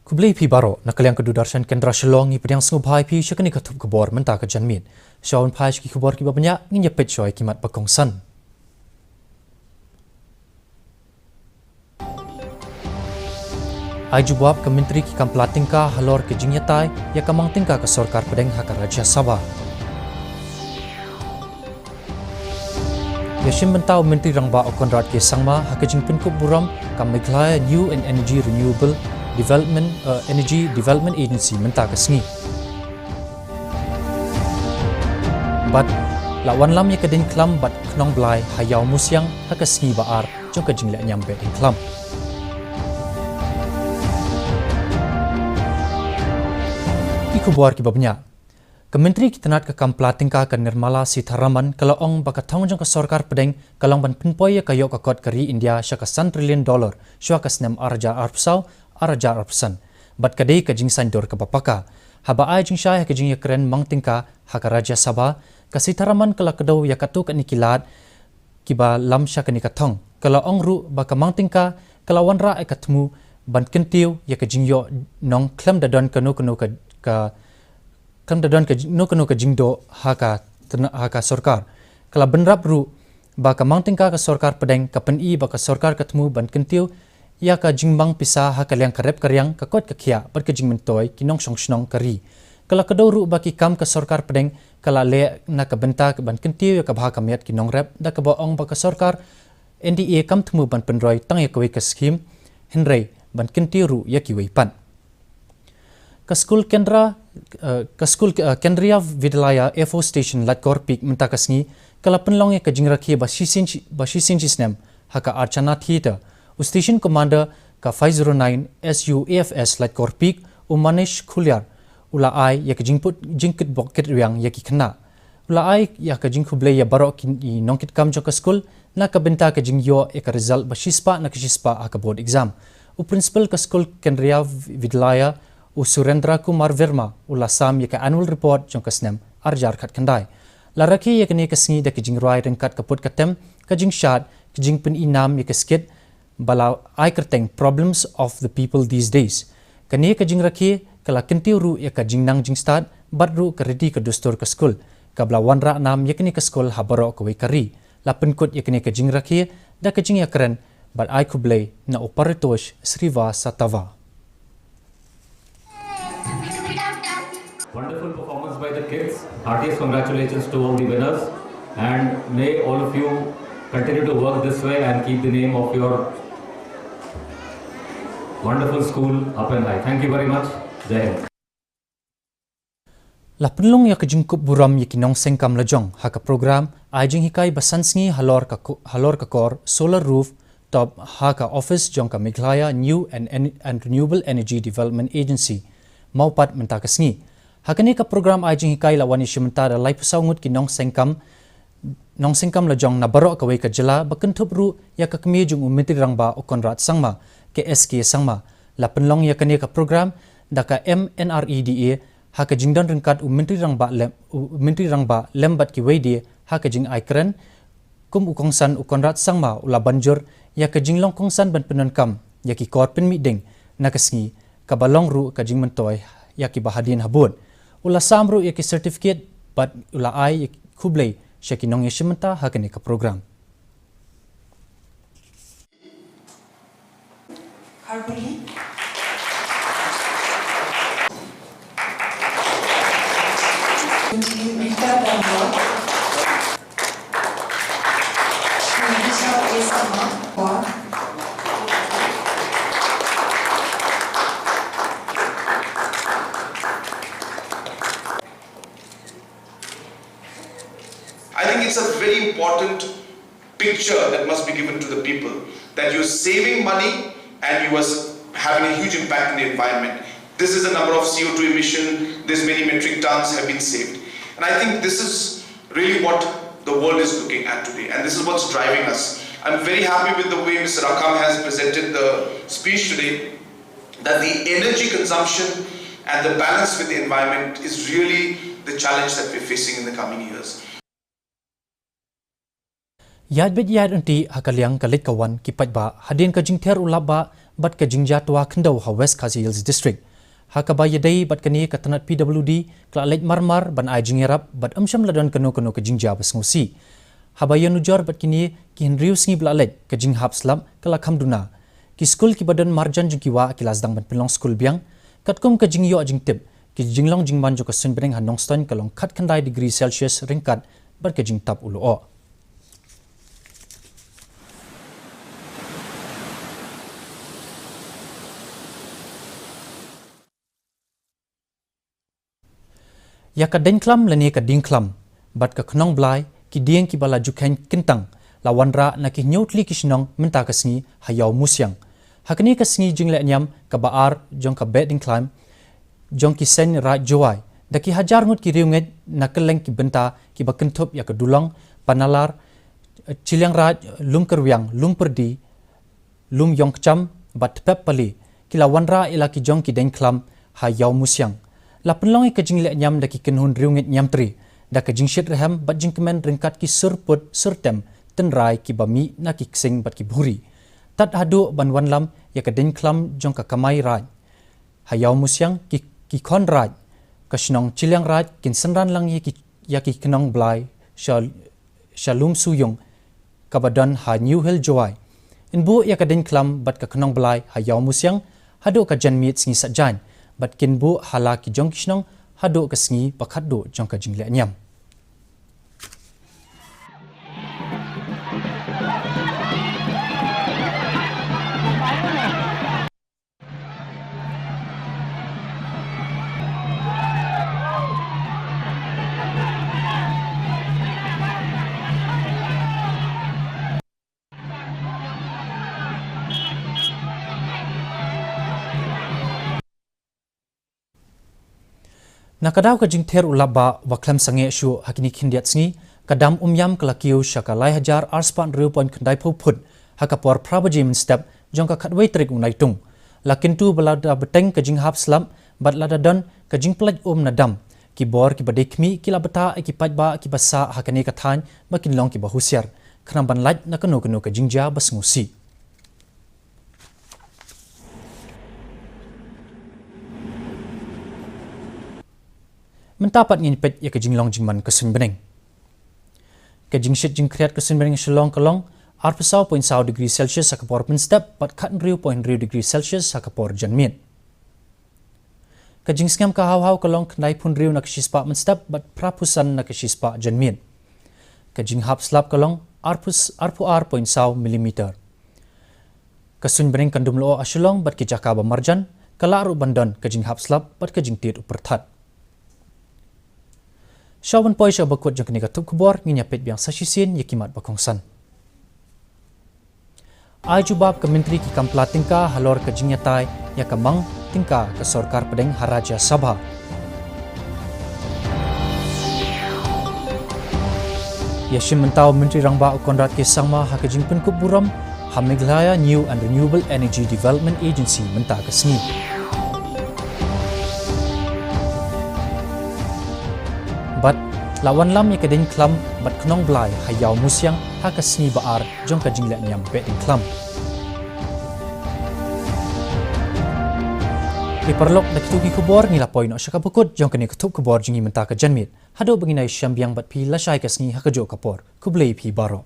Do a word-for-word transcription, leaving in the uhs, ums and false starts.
Khublei phi baroh, na ka liang ka Doordarshan Kendra Shillong ngi pdiang sngewbha ïa phi sha kane ka thup khubor mynta ka janmiet. Shuwa ban phai sha ki khubor kiba bniah, ngin ïa peit shuwa ïa ki mat ba kongsan. Ai jubab ka Myntri ki kam pla tyngka halor ka jingïatai ïa ka mang tyngka ka sorkar pdeng ha ka Rajya Sabha. Ïashim bynta u Myntri Rangbah u Conrad K Sangma ha ka jingpynkup burom ka Meghalaya New and Energy Renewable Development, eh, Energy Development Agency mynta ka sngi. Bad la wanlam ïa ka deiñ khlam bad khnong blai ha Ïawmusiang ha ka sngi ba ar jong ka jingleh niam behdeiñ khlam. Ki khubor kiba bniah. Ka Myntri ki tnat ka kam pla tyngka ka Nirmala Sitharaman ka la ong ba ka thong jong ka sorkar pdeng ka long ban pynpoi ïa ka ïoh ka kot ka ri India sha ka san trillion dollar shuwa ka snem ar hajar arphew saw, ar hajar arphew san. Bad ka dei ka jingsaiñdur kaba paka. Haba ai jingshai ha ka jingïakren mang tyngka ha ka Rajya Sabha, ka Sitharaman ka la kdew ïa katto katne ki lad kiba lam sha kane ka thong. Ka la ong ruh ba ka mang tyngka ka la wanrah ïa ka thmu ban kyntiew ïa ka jingïoh nong khlem da don kano kano ka, ka khlem da don kano kano ka jingdoh ha ka tna-, ha ka sorkar. Ka la bynrap ruh ba ka mang tyngka ka sorkar pdeng ka pyni ba ka sorkar ka thmu ban kyntiew ïa ka jingmang pisa ha ka liang ka rep ka riang, ka koit ka khiah bad ka jingmyntoi ki nongshong shnong ka ri. Ka la kdew ruh ba ki kam ka sorkar pdeng ka la leh na ka bynta ban kyntiew ïa ka bha ka miat ki nongrep, da kaba ong ba ka sorkar N D A kam thmu ban pynroi tang ïa kawei ka skhim, hynrei ban kyntiew ruh ïa kiwei pat. Ka skul Kendra, eh, ka skul, eh, Kendriya Vidyalaya F O Station Laitkor Pik mynta ka sngi ka la pynlong ïa ka jingrakhe ba shisien shi-, ba shisien shisnem ha ka Archana Theatre. U Station Commander ka five zero nine S U A F S Laitkor Pik, u Manish Khuliar, u la ai ïa ka jingput jingkitbok kitrwiang ïa ki khynnah. U la ai ïa ka jingkhublei ïa baroh ki nongkitkam jong ka skul na ka bynta ka jingïoh ïa ka result ba shispah na ka shispah ha ka board exam. U principal ka skul Kendriya Vidyalaya, u Surendra Kumar Verma, u la sam ïa ka annual report jong ka snem ar hajar khatkhyndai. La rakhe ïa kane ka sngi da ka jingrwai ryngkat ka put ka tem, ka jingshad, ka jingpyni nam ïa ka skit ba la ai kyrteng Problems of the People These Days. Kane ka jingrakhe ka la kyntiew ruh ïa ka jingnang jingstad bad ruh ka riti ka dustur ka skul, kaba la wanrah nam ïa kane ka skul ha baroh kawei ka ri. La pynkut ïa kane ka jingrakhe da ka jingïakren bad ai khublei na u Paritosh Srivastava. Wonderful performance by the kids. Heartiest congratulations to all the winners. And may all of you continue to work this way and keep the name of your wonderful school up and high. Thank you very much. Jai Hind. La pynlong ïa ka jingkup burom ïa ki nongseng kam lajong ha ka program ai jinghikai ba san sngi halor ka ko-, halor ka kor Solar Roof top ha ka office jong ka Meghalaya New and En-, and Renewable Energy Development Agency, Mawpat, mynta ka sngi. Ha kane ka program ai jinghikai la wan ïashim bynta da laiphew saw ngut ki nongseng kam, nongseng kam lajong na baroh kawei ka jylla, ba kynthup ruh ïa ka kmie jong u Myntri Rangbah u Conrad Sangma, ka S K Sangma. La pynlong ïa kane ka program da ka M N R E D A ha ka jingdon ryngkat u Myntri Rangbah lem, u Myntri Rangbah lem bad kiwei de ha ka jingai kren, kum u kongsan u Conrad Sangma u la ban jur ïa ka jinglong kongsan ban pyndonkam ïa ki kor pynmih ding na ka sngi, kaba long ruh ka jingmyntoi ïa kiba hadien habud. U la sam ruh ïa ki certificate bad u la ai ïa ki khublei sha ki nongïashim bynta ha kane ka program. Kharkuli. Rita Dambua. Rita Esma. I think it's a very important picture that must be given to the people, that you're saving money and you are s-, having a huge impact in the environment. This is the number of C O two emission, this many metric tons have been saved. And I think this is really what the world is looking at today, and this is what's driving us. I'm very happy with the way Mister Rakham has presented the speech today, that the energy consumption and the balance with the environment is really the challenge that we're facing in the coming years. Ïaid beit ïaid ryntih ha ka liang ka leit ka wan ki paidbah hadien ka jingther u lap bah bad ka jingjia twa khyndew ha West Khasi Hills District. Ha kaba ïadei bad kane, ka tnat P W D ka la leit marmar ban ai jingïarap bad ym shym la don kano kano ka jingjia ba sngewsih. Haba ïanujor bad kine ki hynriew sngi ba la leit, ka jinghap slap ka la kham duna. Ki skul kiba don marjan jong ki wah ki la sdang ban pynlong skul biang. Katkum ka jingïoh jingtip, ki jinglong jingman jong ka suiñbneng ha Nongstoiñ ka long khatkhyndai degree Celsius ryngkat bad ka jingtap u lyoh. Ïa ka deiñkhlam lane ka diengkhlam bad ka khnong blai, ki dieng kiba la ju kheiñ kyntang, la wanrah na ki hynñiew tylli ki shnong mynta ka sngi ha Ïawmusiang. Ha kane ka sngi jinglehniam kaba ar jong ka Behdeiñkhlam jong ki seng Raid Jowai, da ki hajar ngut ki riewngeit na kylleng ki bynta kiba kynthup ïa ka Dulong, Panalar, Chilliangraij, Lumkyrwiang, Lumpyrdi, Lumïongkjam bad Tpep Pali, ki la wanrah ïa la ki jong ki deiñkhlam ha Ïawmusiang. La pynlong ïa ka jinglehniam da ki kynhun riewngeit Niamtre, da ka jingshitrhem bad jingkmen ryngkat ki surput surtem tynrai kiba mih na ki ksing bad ki bhuri. Tad haduh ban wanlam ïa ka deiñkhlam jong ka kamai raid ha Ïawmusiang, ki, ki khon raid ka shnong Chilliangraij kin synran lang ïa ki, ïa ki khnong blai sha, sha Lumsuyung kaba don ha New Hill Jowai. Yn buh ïa ka deiñkhlam bad ka khnong blai ha Ïawmusiang haduh ka janmiet sngi Saitjaiñ, bad kin buh ha la ki jong ki shnong haduh ka sngi ba khatduh jong ka jinglehniam. Na ka daw ka jingther u lap ba, ba khlem sangeh shuh ha kine ki khyndiat sngi, ka dam Umiam ka la kiew sha ka lai hajar arspah hynriew point khyndai phew phut ha ka por phra baje mynstep jong ka khatwei tarik u Naitung. La kyntu ba lada bteng ka jinghap slap bad lada don ka jingpyllait um na dam, ki bor kiba dei khmih ki la bthah ïa ki paidbah kiba sah ha kane ka thaiñ ba kin long kiba husiar, khnang ban lait na kano kano ka jingjia ba sngewsih. Mynta pat ngin peit ïa ka jinglong jingman ka suiñbneng. Ka jingshit jingkhriat ka suiñbneng Shillong ka long arphew saw point saw degree Celsius ha ka por mynstep bad khathynriew point hynriew degree Celsius ha ka por janmiet. Ka jingsngem ka hawhaw ka long khyndaiphew hynriew na ka shispah mynstep bad phraphew san na ka shispah janmiet. Ka jinghap slap ka long arphew, arphew ar point saw millimeter. Ka suiñbneng kan dum lyoh ha Shillong bad ki jaka ba marjan, ka lah ruh ban don ka jinghap slap bad ka jingtied u pyrthat. Shuwa ban poi sha kaba kut jong kane ka thup khubor, ngin ïa peit biang sa shisien ïa ki mat ba kongsan. Ai jubab ka Myntri ki kam pla tyngka halor ka jingïatai ïa ka mang tyngka ka sorkar pdeng ha Rajya Sabha. Ïa shim bynta u Myntri Rangbah u Conrad K Sangma ha ka jingpynkup burom ha Meghalaya New and Renewable Energy Development Agency mynta ka sngi. Bad la wanlam ïa ka deiñkhlam bad khnong blai ha Ïawmusiang ha ka sngi ba ar jong ka jinglehniam Behdeiñkhlam. Ki paralok, da kito ki khubor ngi la poi noh sha kaba kut jong kane ka thup khubor jong ngi mynta ka janmiet. Haduh ba ngin ïashem biang bad phi lashai ka sngi ha kajuh ka por. Khublei phi baroh.